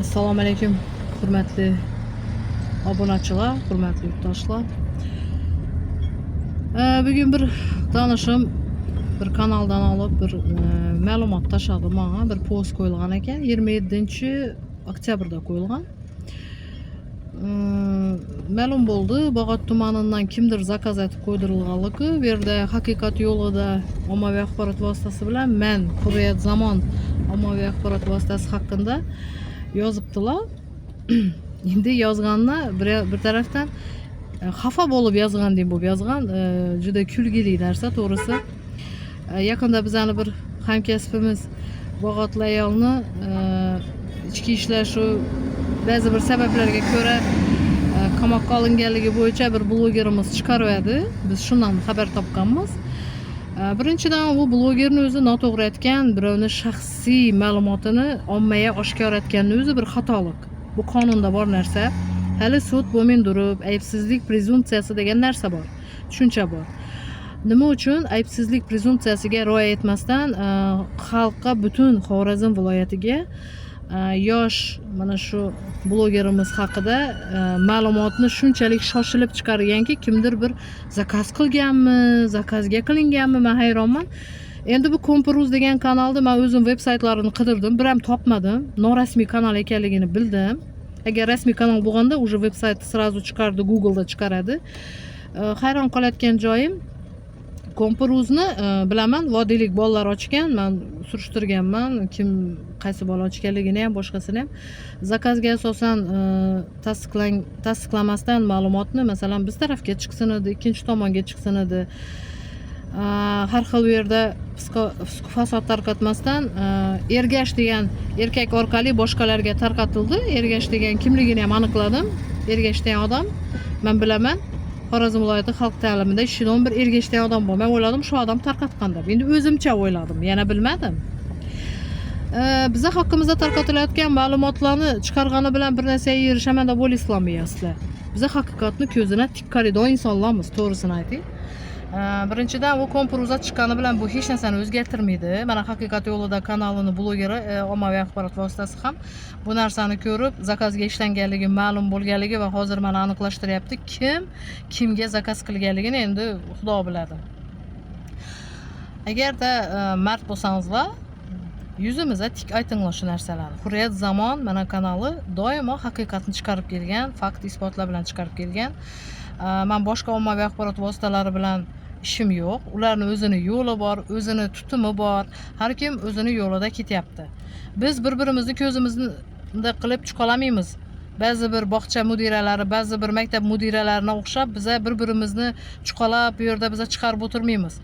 Assalomu alaykum, hurmatli obunachilar, hurmatli yurtdoshlar. Bugun bir tanishim bir kanaldan olib bir ma'lumot tashladi menga, bir post qo'yilgan ekan, 27 oktyabrda qo'yilgan. Ma'lum bo'ldi, Bog'ot tumanidan kimdir zakaz etib qo'ydirilganligi. Bu yerda Haqiqat yo'lida ommaviy axborot vositasi bilan men Hurriyat Zamon ommaviy axborot vositasi haqida yozibdilar. Endi yozganni bir tarafdan xafa bo'lib yozgandek bo'lib yozgan, juda kulgili narsa, to'g'risi. Yaqinda bizani bir hamkasbimiz bog'otli ayolni ichki ishlar shu ba'zi bir sabablarga ko'ra qamoqqa olinganligi bo'yicha bir blogerimiz chiqarib, biz shundan xabar topganmiz. Birinchidan, u blogerni o'zi noto'g'ri aytgan, birovni shaxsiy ma'lumotini ommaga oshkor etganni o'zi bir xatolik. Bu qonunda bor narsa. Hali sud bo'lmay turib, aybsizlik prezumpsiyasi degan narsa bor, tushuncha bor. Nima uchun aybsizlik prezumpsiyasiga rioya etmasdan xalqqa, butun Xorazm viloyatiga yosh mana shu blogerimiz haqida ma'lumotni shunchalik shoshilib chiqarganki, kimdir bir zakaz qilganmi, zakazga qilinganmi, man hayronman. Endi bu Kompruz degan kanalni man o'zim veb saytlarini qidirdim, bir ham topmadim, norasmiy kanal ekanligini bildim. Agar rasmiy kanal bo'lganda, уже veb sayt сразу chiqardi, Google'da chiqaradi. Hayron qolayotgan joyim, Kompuruzni bilaman, vodiylik bolalar ochgan. Man surishtirganman, kim, qaysi bola ochganligini ham, boshqasini ham. Zakazga asosan tasdiqlamasdan ma'lumotni, masalan, biz tarafga chiqsin edi, ikkinchi tomonga chiqsin edi. Har xil u yerda fisq fasod tarqatmasdan, Ergash degan erkak orqali boshqalarga tarqatildi. Ergash degan kimligini ham aniqladim. Ergash degan odam, man bilaman, Xorazm viloyati xalq ta'limida ishlaydigan bir Ergash degan odam bor. Man o'yladim, shu odam tarqatgan deb. Endi o'zimcha o'yladim, yana bilmadim. Biza haqqimizda tarqatilayotgan ma'lumotlarni chiqargani bilan bir narsaga erishaman deb o'ylaysizlarmi ya sizlar? Biza haqiqatni ko'zina tik qaraydigan insonlarmiz, to'g'risini ayting. Birinchidan, u Kompuruza chiqqani bilan bu hech narsani o'zgartirmaydi. Mana, Haqiqat yo'lida kanalini blogeri, ommaviy axborot vositasi ham bu narsani ko'rib, zakazga ishlanganligi ma'lum bo'lganligi va hozir mana aniqlashtiryapti, kim kimga zakaz qilganligini endi Xudo biladi. Agarda mard bo'lsangizlar, yuzimizga tik aytinglar shu narsalarni. Hurriyat Zamon mana kanali doimo haqiqatni chiqarib kelgan, fakt isbotlar bilan chiqarib kelgan. Man boshqa ommaviy axborot vositalari bilan ishim yo'q. Ularni o'zini yo'li bor, o'zini tutumi bor. Har kim o'zini yo'lida ketyapti. Biz bir birimizni ko'zimizni bunday qilib chiqolmaymiz. Ba'zi bir bog'cha mudiralari, ba'zi bir maktab mudiralariga o'xshab biza bir birimizni chuqalab bu yerda biza chiqarib o'tirmaymiz.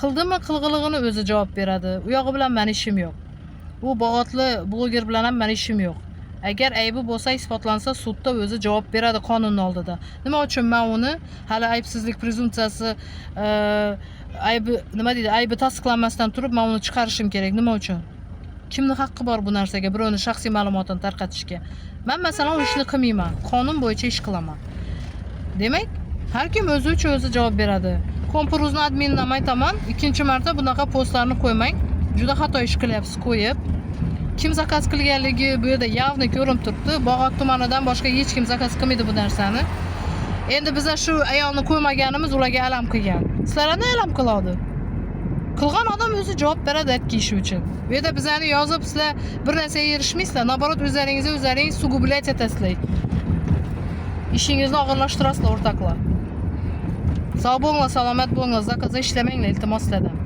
Qildimi, qilg'ilig'ini o'zi javob beradi. U yog'i bilan mani ishim yo'q. U bog'otli bloger bilan ham mani ishim yo'q. Agar aybi bo'lsa, isbotlansa, sudda o'zi javob beradi qonunni oldida. Nima uchun man uni hali aybsizlik prezumpsiyasi, aybi, nima deydi, aybi tasdiqlanmasdan turib man uni chiqarishim kerak? Nima uchun? Kimni haqqi bor bu narsaga, birovni shaxsiy ma'lumotini tarqatishga? Man, masalan, u ishni qilmayman, qonun bo'yicha ish qilaman. Demak, har kim o'zi uchun o'zi javob beradi. Kompuruzni adminidan aytaman, ikkinchi marta bunaqa postlarni qo'ymang. Juda xato ish qilyapsiz qo'yib. Kim zakaz qilganligi bu yerda явно ko'rinib turibdi. Bog'ot tumanidan boshqa hech kim zakaz qilmaydi bu narsani. Endi biza shu ayolni qo'ymaganimiz ularga alam qilgan. Sizlarni alam qiladi. Qilgan odam o'zi javob beradi aytgan ishi uchun. Bu yerda bizani yozib, sizlar bir narsaga erishmaysizlar. Наоборот, o'zlaringizni o'zlaringiz сугублять etasizlar. Ishingizni og'irlashtirasizlar, o'rtoqlar. Sog' bo'linglar, salomat bo'linglar, zakazda ishlamanglar, iltimos sizlardan.